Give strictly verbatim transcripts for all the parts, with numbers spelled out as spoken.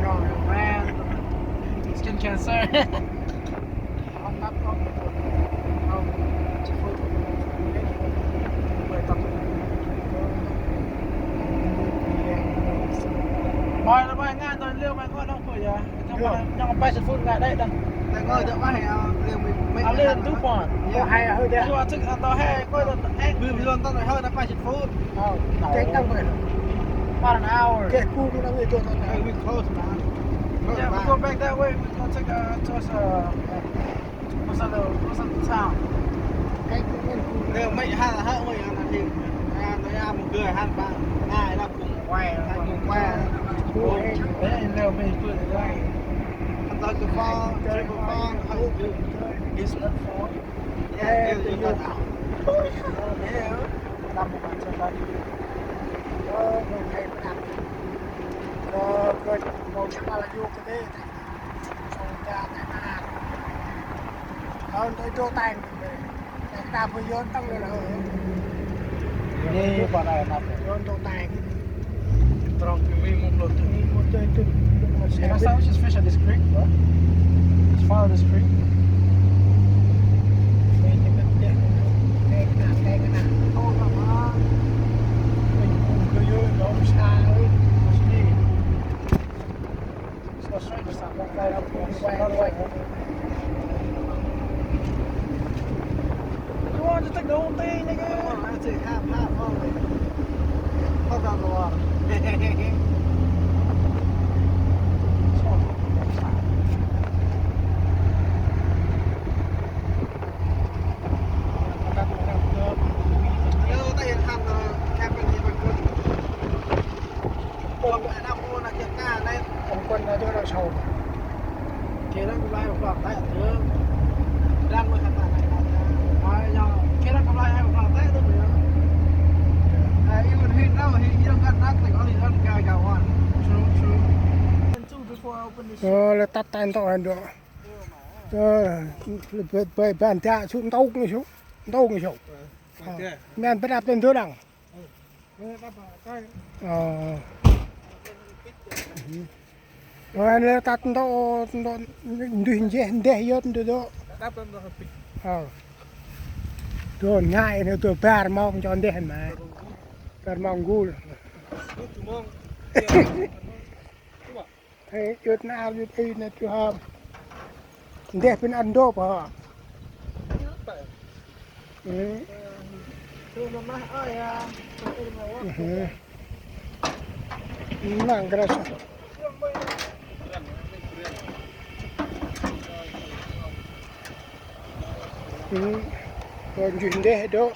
No, no, man. Skin cancer. Mai, mai ngan, ngan liu mai ngan nong pui ya. Nong, nong pai sân phun ngai đai đăng. Ngai đai mai, liu mai. Liu tu pon. Ngai hơi đai. Liu tu ngai đai. Bim liu nong hơi đai pai sân phun. Oh, take them with. About an hour. Keh kung nang ito nang. Hey, we close, man. Close, yeah, we man. Go back that way. We gonna take a, towards, uh, what's that, uh, what's that town? Keh kung nang kung. Nè, mày ha, ha, mày ha, na thì, à, nó ya một người han ba, na, là cùng quay, là cùng quay. Ôi, đấy, leo mày cứ quay. Anh ta cứ pha, cứ pha, hơi cứ. This one for. Yeah, yeah, yeah. Ôi, sao thế? Đâm một bàn chân lên. Ơ, không hay mà đâm. Ơ, cơ màu sắc là vô cái đấy. Sông cha tai nạn. Ơ, tôi vô tay. Tay ta phải vô tông rồi là. Nè, qua đây nè. Vô tông tay. Trong thì mình một lượt thì mình một chơi chung. You know, some just fish at this creek, bro. Just follow this creek. You want to take the whole thing, nigga? Come on, I take half, half only. Hold on the water. Hello, ta yên hăm, ờ, cabin đi bằng good. Ôm cái năm ôm là kiểm tra này. Ôm quân là cho nó sâu. Khi đó cũng lai một lọt tết nữa. Đang mới hạt tết này. Ai nhau, khi đó cũng lai hai một lọt tết nữa. Ai, even he now, he, he don't got nothing, only one guy got one. True, true. Ơ, lĕ tât tay ntŭk hăn dŏ. Ơ, lĕ bơi ban dak sŭ ntŭk nê sŭ. Ntŭk nê sŭ. Ơ, men bơh đăp tơ ndơ đăng. Ơ. Ơ, lĕ tât ntŭk, ntŭk, ndih njeh, ndeh yơt ndơ dŏ. Ơ. Dŏ ngai nê dŏ bar mâu nchŏ ndeh ma. Bar mâu ngul. Ê, yơt na, yơt ê na tu hâm. Ndeh pin ăn đô pa. Ơ. Ơ. Nang kra sa. Ơ. Kon juh ndeh dŏ.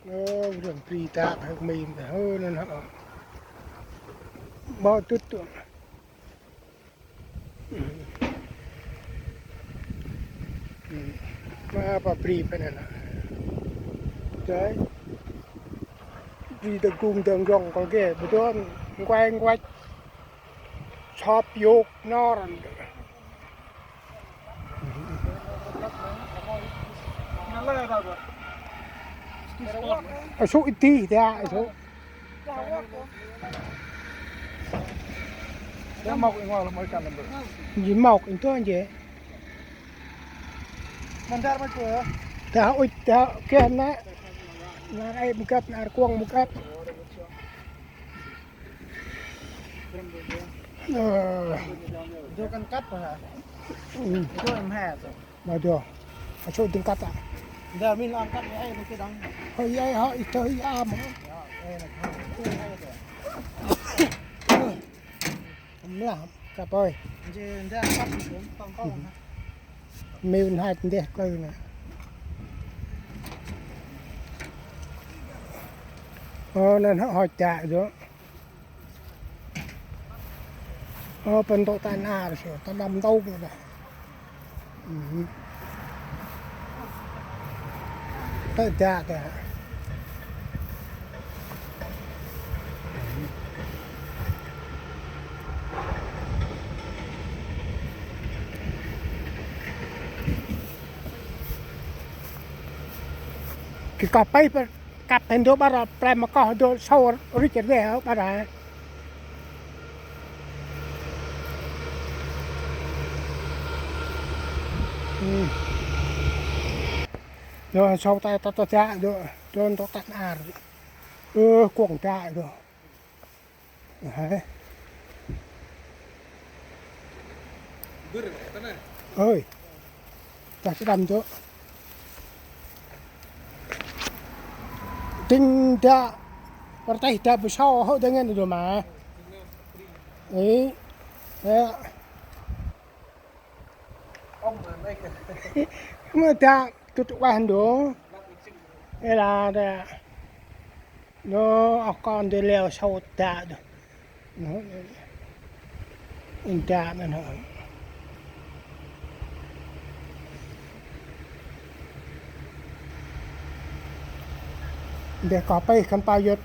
Ơ, răng pri dak hơk mim dah, ơ, năn hơ. Mâu tŭt tŭ. Ma pa pri pa năn hơ. Dai. Pri ta gung ta ngrong kol ke, bơdôn, nguai nguach. Sop yôk nor. A sŭ iti dah, a sŭ. Ji mok ito je. Dah ŭch dah keh na. Nar ai mgăt, nar kuŏng mgăt. Ơ. Dô kăn kăp hả? Dô em hè rồi. Mà dô. A sŭ dâng kăp à? Dô min ăn kăp ai, mình cứ đóng. Hơi ai, hơi, hơi am. Mlah, kăp ơi. Dô kăp, tông tông. Mêu hai ndeh klơ nè. Ơ, năn hŏ hŏ chă dô. Ơ, pên tôk ta nar sơ, ta đăm tôk nè. Tơ da da. Kơ kah pay pên. Kăp hên dô ƀăr, pre ma koh dô sâu rĭch rde hơ ƀăr hơ. Dô sâu ta ta ta ta dô, dô ta ta nar. Ơ, kuŏng ta dô. Hê. Ơi. Ta sẽ đâm dô. Tĭng ta, pơr têh ta bu sâu hŏ ta ngăn dô ma. Ê, ê. Mơ ta tŭt ueh dô. Ê la ta. Dô, oh kon ta leo sâu ta dô. Dô, in ta năn hŏ. Dê koh pêh khân pau yơt.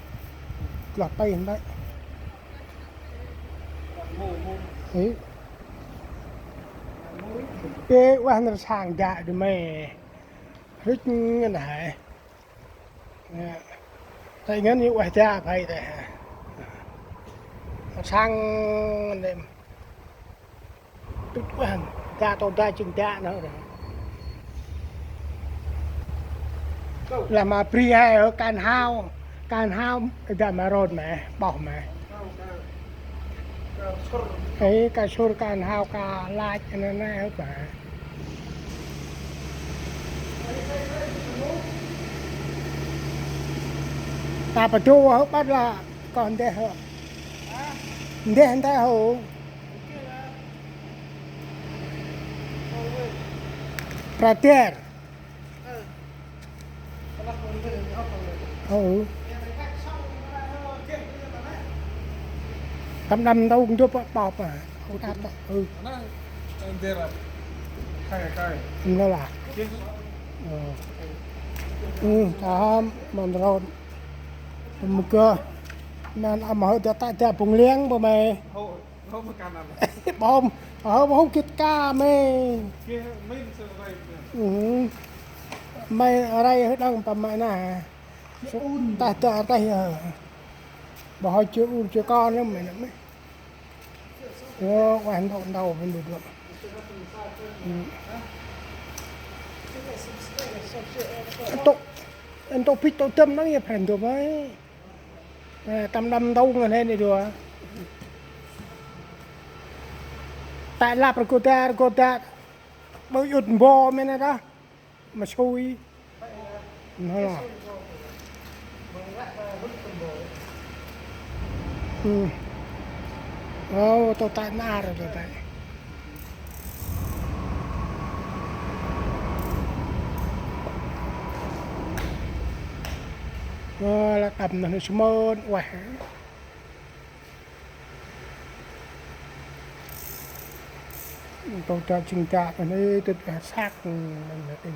Kloh pêh hăn băk. Ê. Ê, ueh năr sang dak dê me. Rĭch ngăn hê. Ê. Tây ngăn yu ueh dak phay tê. Sang ngăn đêm. Tŭt ueh, da tô da chưng da nơ. Lah ma bri he, hơ kan hao, kan hao, da ma rôn ma, ƀoh ma. Ê, ka sur kan hao, ka lach, nơ nơ, hơ ba. Ta pa dô, hơ ƀăr lah, kon deh, hơ. Deh, deh, hơ. Prater. Ơ. Tâm đăm tâu cũng dôp ƀọp à. Ơ, đáp ƀọp. Ơ. Nơ lah. Ơ. Ơ, ta hâm, mân rôn. Mơ gơ. Mân âm hơi ta ta ta bông liêng bơ mê. Bom, ơ, bom kit ka mê. Mê rai hơi đăng pa mê na. Ta ta ta ơ. Bơ hơi chơ ur chơ kon lăm mê na mê. Ơ, ueh ndâu ndâu mê ndâu lăm. Ntŭk, ntŭk pit ntŭk dâm nâng ya pren dô mê. Ê, tâm đăm ntŭng ngăn hên i dua. Tại lap rgôda, rgôda. Ƀơ yŭt mbo mê nê đah. Mà xui. Nó là. Ừ. Ơ, tô tại nar rồi, tô tại. Ơ, lah tâm nơ nê sơmơn, ueh. Tô ta chưng ta nê, tŭt ueh săk, nê, nê, nê.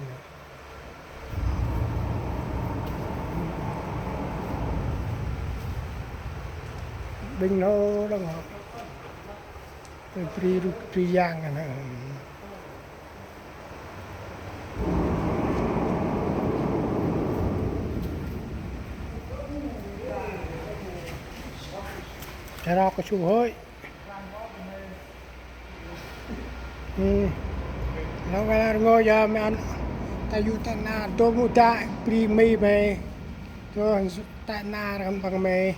Đĭng nô đăng hŏ. Tơ bri rŭ bri yang nê. Tơ ro kơ su hơi. Ơ. Lŏng a rngôch yơh mê ăn. Ta yŭ ta nar dô mŭ dak bri mê mê. Dô ta nar hăn păng mê.